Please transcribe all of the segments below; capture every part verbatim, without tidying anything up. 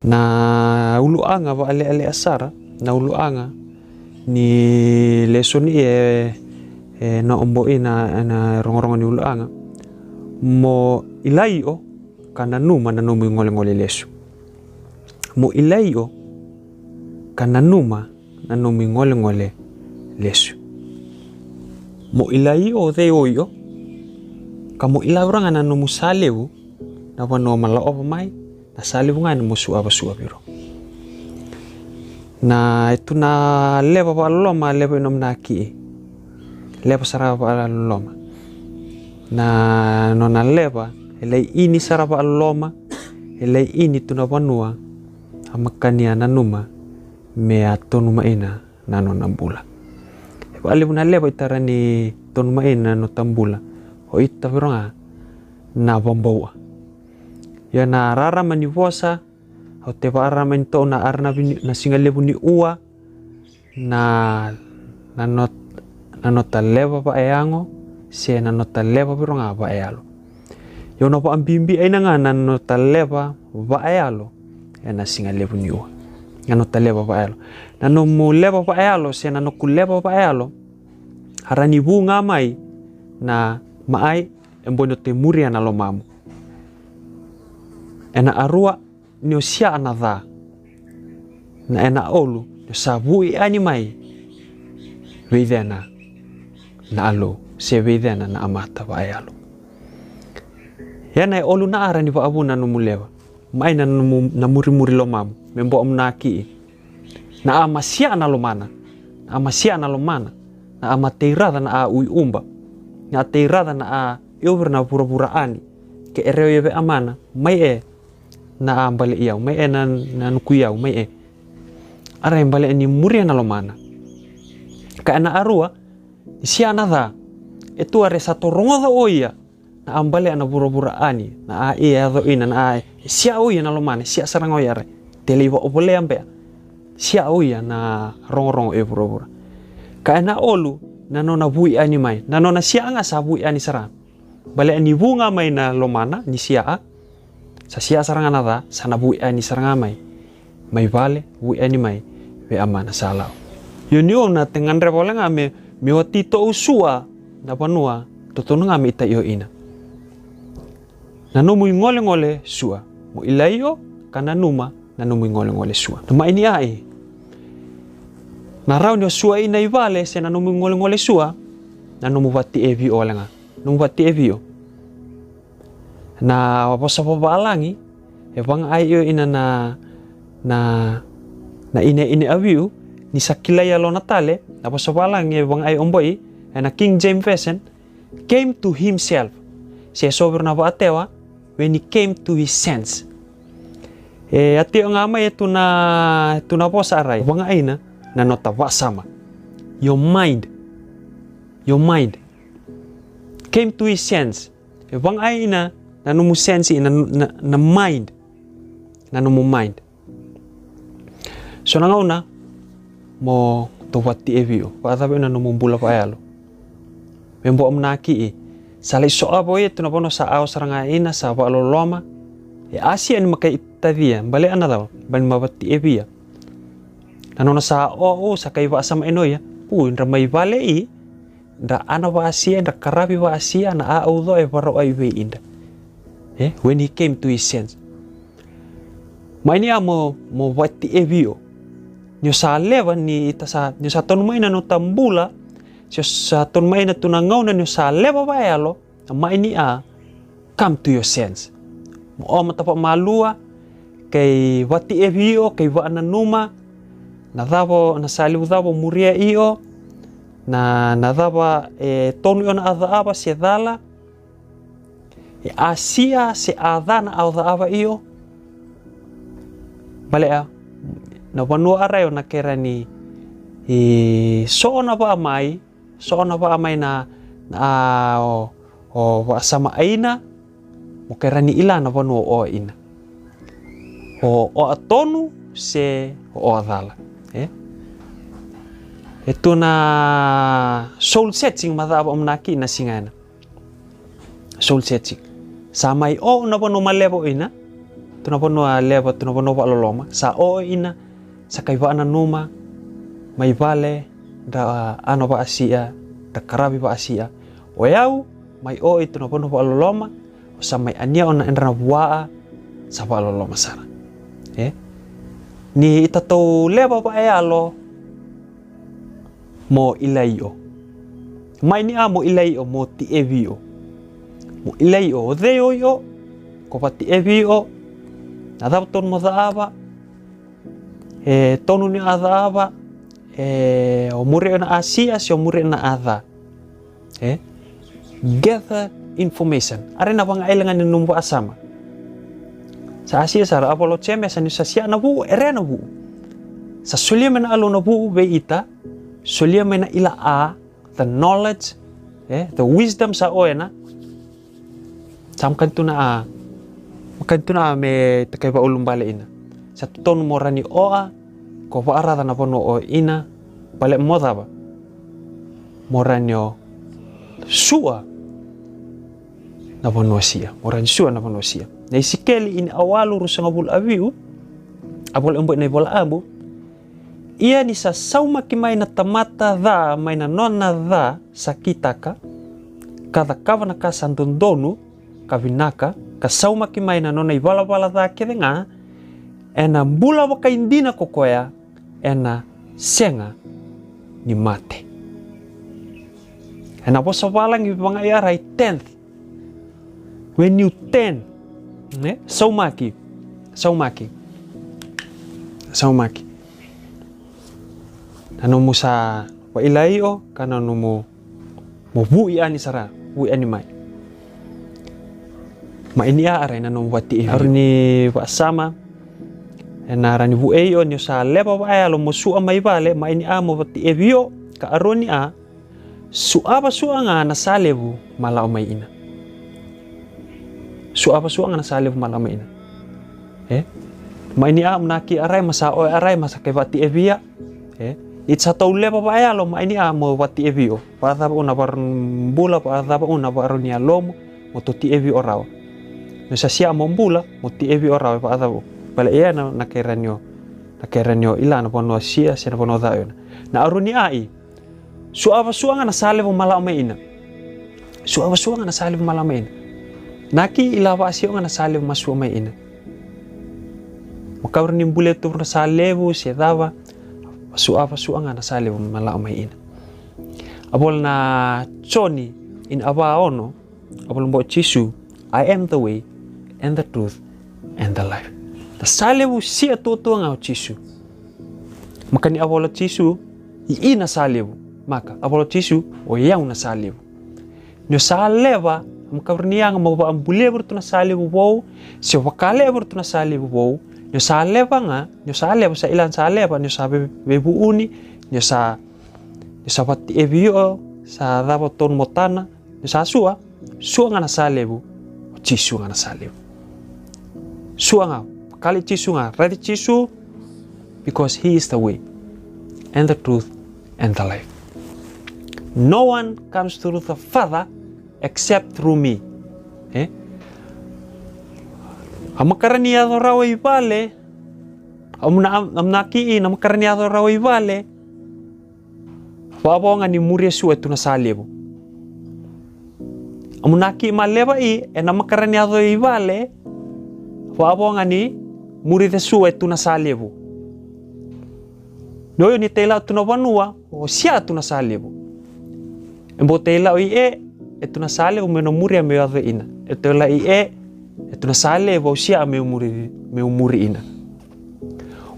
Na uluaga va'ale'ale'a sara, na uluaga ni lesoni e, e na obo'i na, na rogorogo ni uluaga. Mo 'ilai'o ka nanuma na nomu i golegole lesu. Mo 'ilai'o ka nanuma na nomu i golegole lesu. Mo 'ilai'o o cei o i'o, ka mo 'ila vei ira ga na nomu sa levu, na vanua ma la'ova mai, na sa levu ga na mo su'ava su'avi ro. Na e tu na leva va'aloloma, leva i nomu na ki'i. Leva sara va'aloloma. Na nona leva, e lai ini sara va'aloloma, e lai ini tu na vanua, a makania nanuma, me a tonu ma'ina na nona bula. E va'alevu na leva i tara ni tonu ma'ina na nota bula. O ita vei ira ga na vabau'a. Ia na rarama ni vosa, au te va'ararama ni to'u na aranavi ni, na siga levu ni ua, na, na not-, na nota leva va'ayago, se na nota leva vei ira ga va'ayalo. Ia au na va'abibi aina ga na nota leva va'ayalo, e na siga levu ni ua. Na nota leva va'ayalo. Na nomu leva va'ayalo, se na noku leva va'ayalo, a ra ni vu ga mai na ma'ai, e boi no te muria na lomamu. E na arua, ni o sia'a na ca. Na e na olu, ni o sa vu'i ani mai, vei cena na alou, se vei cena na amata va'ayalo. Ia na e olu na ara ni va'avu na nomu leva. Mai na nomu, na murimuri lomamu, me bo'o mu na ki'i. Na a ma sia'a na lomana. Na a ma sia'a na lomana. Na a ma teiraca na a ui uba. Na a teiraca na a i ovira na vuravura ani. Ke e reo ia vei amana, mai e na a bale'i au, mai e na, na nukui au, mai e. A ra e bale'a ni muria na lomana. Ka e na arua, ni sia'a na ca, e tu a re sa to rogoca o ia, na a bale'a na vuravura ani, na a i e yaco ina, na a e sia'a o ia na lomana, e sia'a sara ga o ia a re. Te lai va'ovolea be'a. Sia'a o ia na rogorogo e vuravura. Ka e na olu, na nona vu'i ani mai, na nona sia'a ga sa vu'i ani sara. Bale'a ni vu ga mai na lomana, ni sia'a, sa sia'a sara ga na ca, sa na vu'i ani sara ga mai. Mai vale, vu'i ani mai, vei amana sa lau. Io ni o na te gadreva ole ga me, me wati to'u sua, na vanua, totonu ga me ita io ina. Na nomu i golegole sua, mo 'ilai'o, ka nanuma, na nomu i golegole sua. Na ma'i ni a'i. Na rau ni o sua ina i vale, se na nomu i golegole sua, na nomu vati e vi'o ole ga. Nomu vati e vi'o. Na vosa vavalagi, e vaga'ai io ina na, na, na ine, ine aviu, ni sa kilai yalona tale, na vosa vavalagi, e vaga'ai obo'i, e na King James Version, came to himself. Se so vei ira na va'atewa, when he came to his sense. E, a tio ga mai e tu na, tu na vosa arai, vaga'aina, na nota va'asama. Your mind. Your mind. Came to his sense. E vaga'aina na nomu sense, na, na, na mind. Na nomu mind. So na gauna mo tovati e vi'o, va'acava na nomu bula va'ayalo. Me bo'o mo na ki'i, sa lai so'ava o ia tu na vanua sa ao sara ga ina, sa va'aloloma. E asia ni ma kai tacia, bale'a na cava, bale'a ni ma vati e vi'o. Na nona sa o'o, sa kai va'asama ina o ia, pu, dra mai vale'i, dra ana va'asia, dra karavi va'asia, na a'au co e varau ai vei idra. E, when he came to his sense. Mai ni a mo, mo vati e vi'o. Ni o sa leva ni ita sa, ni o sa tonu mai na nota bula, si o sa tonu mai na tu na gauna ni o sa leva va'ayalo, na mai ni a, come to your sense. Mo o mata va'amalua, kei vati e vi'o, kei va'ananuma, na cava, na sa levu cava o muria i'o, na, na cava e tonu i'o na a ca'ava se cala, e asia se a ca na a o ca'ava i'o. Bale'a, na vanua arai o na kera ni, i so na va'amai, so na va'amai na, na a o, o va'asama aina, mo kera ni ila na vanua o ina. O, o a tonu se o, o a cala. E? E tu na soul searching ma cava o manaki na siga ena. Soul searching. Sa mai o na vanua ma levo ina. tu na vanua leva, tu na vanua vaaloloma, sa o ina, sa qai vaananuma mai vale, dra ano vaasi'a, dra qaravi vaasi'a. O yau mai o i tu na vanua vaaloloma, o sa mai ania o na edra na vua, sa vaaloloma sara. E? Ni itatou leva vaayalo mo ilai i'o. Mai ni a mo ilai i'o, mo ti'evi i'o. Mo ilai i'o, o cei o i'o? Ko vati'evi i'o. Na cava tonu mo ca'ava? E tonu ni a ca'ava? E o muri na a sia, se o muri na a ca? E? Gather information. Are na vagailega ni nomu vaasama. Sa a sia sara, a vola o Jemesa ni sa sia na vuu, e rea na vuu. Sa solia mai na Alou na vuu vei ita, solia mai na ila a, the knowledge, e, the wisdom sa o ena. Sa makani tu na a, makani tu na a me takai vaaulubale ina. Sa totonu mo rani oa, ko vaaraca na vanua o ina, bale mo cava? Mo rani o sua na vanua sia, mo rani sua na vanua sia. Na Isikeli ini a walu ruasagavulu a vi'u, a vola e boi na iVola Abu. Ia ni sa saumaki mai na tamata ca mai na nona ca sa kitaka, ka cakava na ka sa dodonu ka vinaka, ka saumaki mai na nona ivalavala ca kece ga, ena bula vakaidina ko koya, ena sega ni mate. Ena vosa valagi vagaiarai tenth. When you turn, ne? Saumaki. Saumaki. Saumaki. Na nomu sa vailai i'o, ka na nomu mo vui ani sara, vui ani mai. Ma ini a arai na nomu vati'evi. Aru ni vaasama. Ena rani vu'e i'o ni o sa leva vaayalo mo su'a mai vale, ma ini a mo vati'evi i'o, ka aru ni a, su'ava su'a ga na sa levu ma la'o mai ina. Su'ava su'a ga na sa levu ma la'o mai ina. E? Ma ini a mo na ki arai ma sa oe arai ma sa kai vati'evi ia. E? Ita sa tou leva vaayalo ma ini a mo vati'evi i'o. Vaacava u na vakarau bula, vaacava u na vakarau ni yalomu, mo tou ti'evi i'o rawa. Ni o sa sia mo bula, mo ti'evi i'o rawa, vaacava u. Bale ia na, na kai rani o, na kai rani o ila na vanua sia, se na vanua ca o ina. Na aru ni a i. Su'ava su'a ga na sa levu ma la'o mai ina. Su'ava su'a ga na sa levu ma la'o mai ina. Na ki ila vaasi'a ga na sa levu ma su'a mai ina. Makawa ni buli e tuvura na sa levu se cava. Su'ava su'a ga na sa levu ma la'o mai ina. A vola na Joni ina a va ono. A vola bau o Jisu, "I am the way and the truth and the life." Na sa levu sia tuatua ga o Jisu. Makani a vola o Jisu, i i na sa levu. Maka, a vola o Jisu, o yau na sa levu. Ni o sa leva, a makawa ni yaga mo vakabulia vei iratou na sa levu vou, se o vakale'a vei iratou na sa levu vou, ni o sa leva ga, ni o sa leva, sa ila na sa leva, ni o sa vei, veivu'uni, ni o sa, ni o sa vati'evi i'o, sa cava tonu mo tana, ni o sa sua, sua ga na sa levu, o Jisu ga na sa levu. Sua ga, kali Jisu ga, raici Jisu, because he is the way, and the truth, and the life. No one comes through the Father except through me. E? A makara ni yaco rawa i vale, a muna, a muna ki i na makara ni yaco rawa i vale, va'avoga ni muri e sua e tu na sa levu. A muna ki ma leva i, e na makara ni yaco i vale, va'avoga ni muri e sua e tu na sa levu. Ni o ni taila'o tu na vanua, o sia tu na sa levu. E bau taila'o i e, e tu na sa levu me na muri a me yaco ina. E taila'o i e, e tu na sa levu, o sia me muri, me muri ina.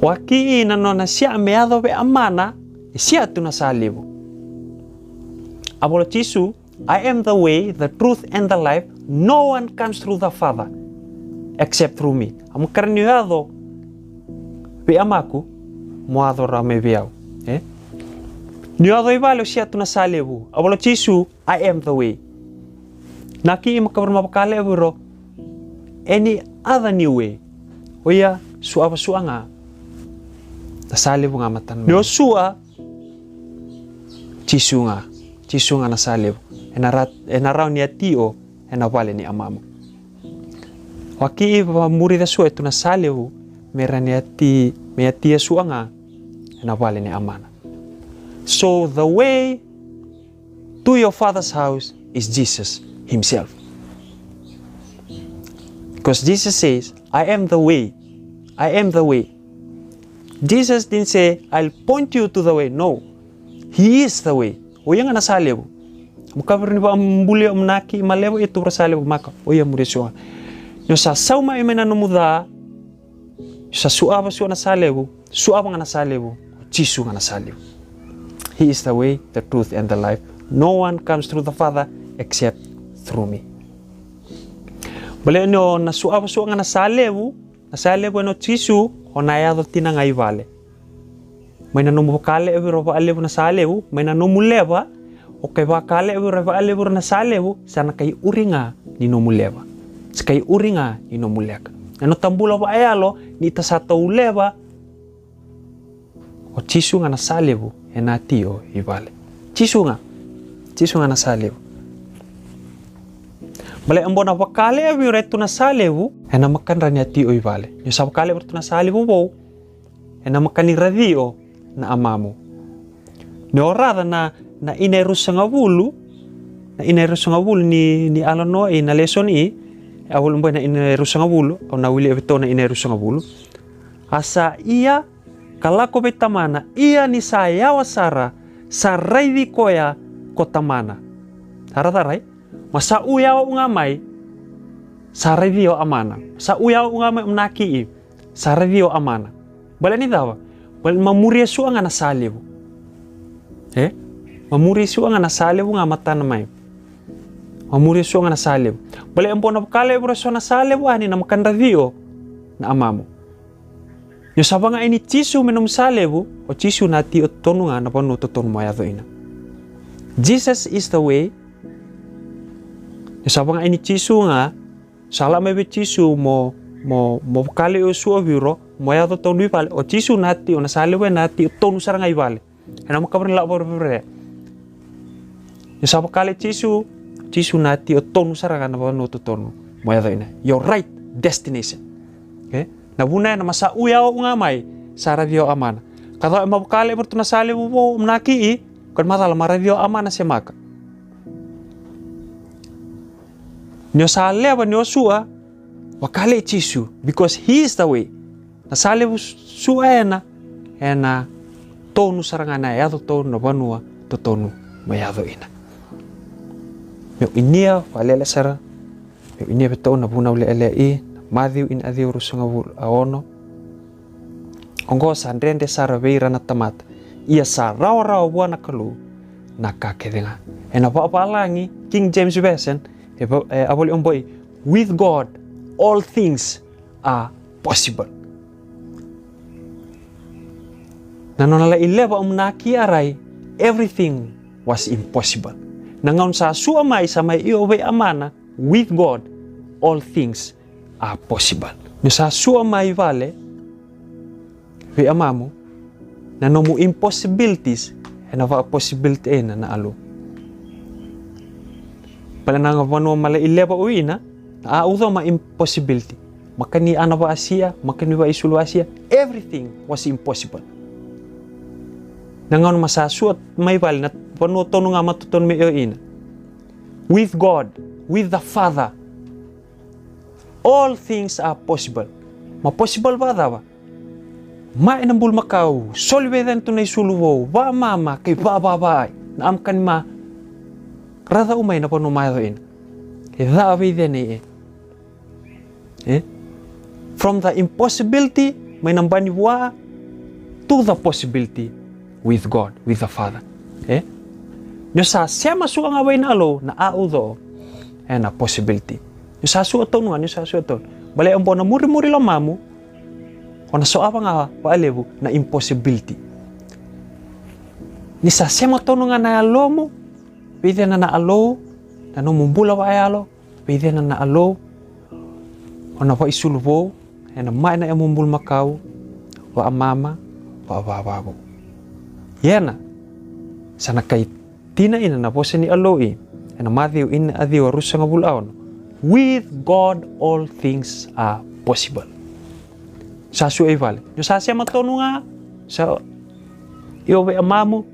O a ki i na nona sia me yaco vei amana, e sia tu na sa levu. A vola Jisu, "I am the way, the truth, and the life. No one comes through the Father except through me." A makara ni yaco vei amaku, mo yaco rawa mai vei au. E? Ni yaco i vale o sia tu na sa levu. A vola Jisu, "I am the way." Na ki i makara ma vakale'a vei iratou. Any other new way. O ia, su'ava su'a ga. Na sa levu ga matana. Ni o sua, Jisu ga, Jisu ga na sa levu. E na ra, e na rawa ni a ti'o, e na vale ni amamu. Vaki i vamurica sua e tu na sa levu me ra ni ati, me ati a sua ga ena vale ni amana. So the way to your father's house is Jesus himself. Because Jesus says, "I am the way. I am the way." Jesus didn't say, "I'll point you to the way." No. He is the way. O ia ga na sa levu. Mo kaviri ni vabuli o mnaki ma levu e tuvura sa levu maka. O ia muri sua. Ni o sa sauma e mai na nomu ca. Sa suava sua na sa levu, suava ga na sa levu, o Jisu ga na sa levu. He is the way, the truth and the life. No one comes through the Father except through me. Bale ni o na suava sua ga na sa levu, na sa levu ena o Jisu, o na yaco tina ga i vale. Mai na nomu vakalevu ira valevu na sa levu, mai na nomu leva, o kai vakalevu ira valevu na sa levu, sa na kai uri ga ni nomu leva. Sa kai uri ga ni nomu leka. Ena tabula vaayalo, ni ta sa tau leva, o Jisu ga na sa levu, ena tio i vale. Jisu ga, Jisu ga na sa levu. Bale e bona vakalevu ira tu na sa levu, ena makadra ni a tio i vale. Ni sa vakalevu ira tu na sa levu vou, ena makani racio na amamu. Ni o raca na, na ina e rusagavulu, na ina e rusagavulu ni, ni alanoa i na lesoni i, e a voli boi na ina e rusagavulu, au na wili e vetou na ina e rusagavulu. A sa ia, ka lako vei tamana, ia ni sa yawa sara, sa raici koya ko tamana. Sa raca rai? Ma sa u yawa u ga mai, sa raici o amana. Sa u yawa u ga mai, mnaki i. Sa raici o amana. Bale ni cava? Bale ma muria sua ga na sa levu. E? Ma muria sua ga na sa levu ga matana mai. Ma muria sua ga na sa levu. Bale e bona vakalevu ra so na sa levu a ni na makadra cio na amamu. Ni o sa vaga ini Jisu me nomu sa levu, o Jisu na tio totonu ga na vanua totonu mo yaco ina. Jesus is the way. Ni o sa vaga ini Jisu ga, sa la mai vei Jisu mo, mo, mo vakale o sua viro, mo yaco tonu i vale, o Jisu na tio, na sa levu e na tio tonu sara ga i vale. E na makava ni la varavara. Ni sa vakale Jisu, Jisu na tio tonu sara ga na vanua totonu mo yaco ina. Your right destination. Okay? Na vuna e na ma sa u yawa u ga mai, sa raici o amana. Ka cau e ma vakale e varatou na sa levu vou, mnaki i, ko ni macala ma raici o amana se maka. Ni o sa leva ni o sua, vakale Jisu, because he is the way. Na sa levu sua e na, e na tonu sara ga na yaco tonu na vanua totonu mo yaco ina. Meu inia valele sara, meu inia vetou na vunau lelei i, na Maciu ina ciwa rusagavulu a ono. Oqo sa dredre sara vei ira na tamata, ia sa rawarawa vua na Kalou na ka kece ga. E na vakavalagi, King James Version, e, e a voli oqo, with God all things are possible. Na nona lai leva o mnaki arai, everything was impossible. Na gauna sa sua mai sa mai io vei amana, with God all things are possible. Ni sa sua mai vale vei amamu, na nomu impossibilities e na vaka possibility ina na Alou. Bale na vanua ma lai leva o ina, na a uco ma impossibility. Makani ana vakasia, makani vakaisulu vakasia, everything was impossible. Na gauna ma sa sua mai vale na vanua tonu ga ma totonu me io ina. With God, with the Father, all things are possible. Ma possible vakacava? Ma e na bulumakau, soli vei cena tu na isulu vou, vakamama, kei vakavakavaai. Na amkani ma racau mai na vanua ma yaco ina. E ca vei cena i e. E? From the impossibility, mai na bani vua, to the possibility with God, with the Father. E? Ni o sa sema sua ga vei na Alou, na a uco e na possibility. Ni o sa sua tonu ga, ni o sa sua tonu. Bale e bo na murimuri lomamu, o na soava ga vakalevu na impossibility. Ni sa sema tonu ga na yalomu vei cena na Alou, na nomu bula vakayalo vei cena na Alou, o na vakaisulu vou e na mai na yamu bulumakau, vakamama, vakavakavou. Ia na sa na kai tina ina na vosa ni Alou i e na Maciu ina ciwa rusagavulu a ono. With God all things are possible. Sa sua i vale, ni o sa sema tonu ga, sa i o vei amamu,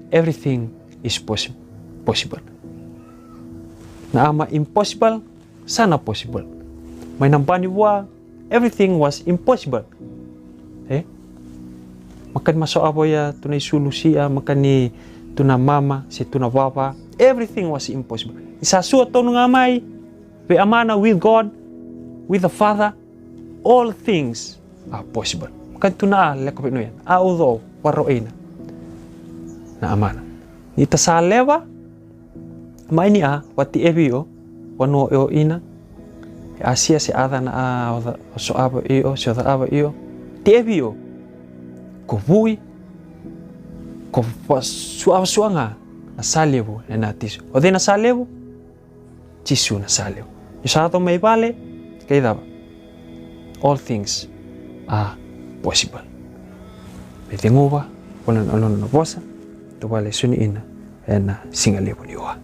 everything is possi- possible. Na ama impossible sa na possible. Mai na bani vua, everything was impossible. E makani maso avo ia tu na isulu sia, makani tu na mama se tu na vava, everything was impossible. Ni sa sua tonu ga mai vei amana, with God, with the Father, all things are possible. Makani tu na a leko vei nuia, a uco varaoina na amana. Ni ta sa leva mai ni a vati evi o vanua o ina, e asia se aca na a o soava io se o caava io, ti evi o ko vui, ko vasuavasua ga na sa levu e na tisu. O cei na sa levu? Jisu na sa levu. Ni sa yaco mai vale, kai cava? All things are possible. Me ceguva vua na nona vosa, tovale suni ina ena siga levu ni ua.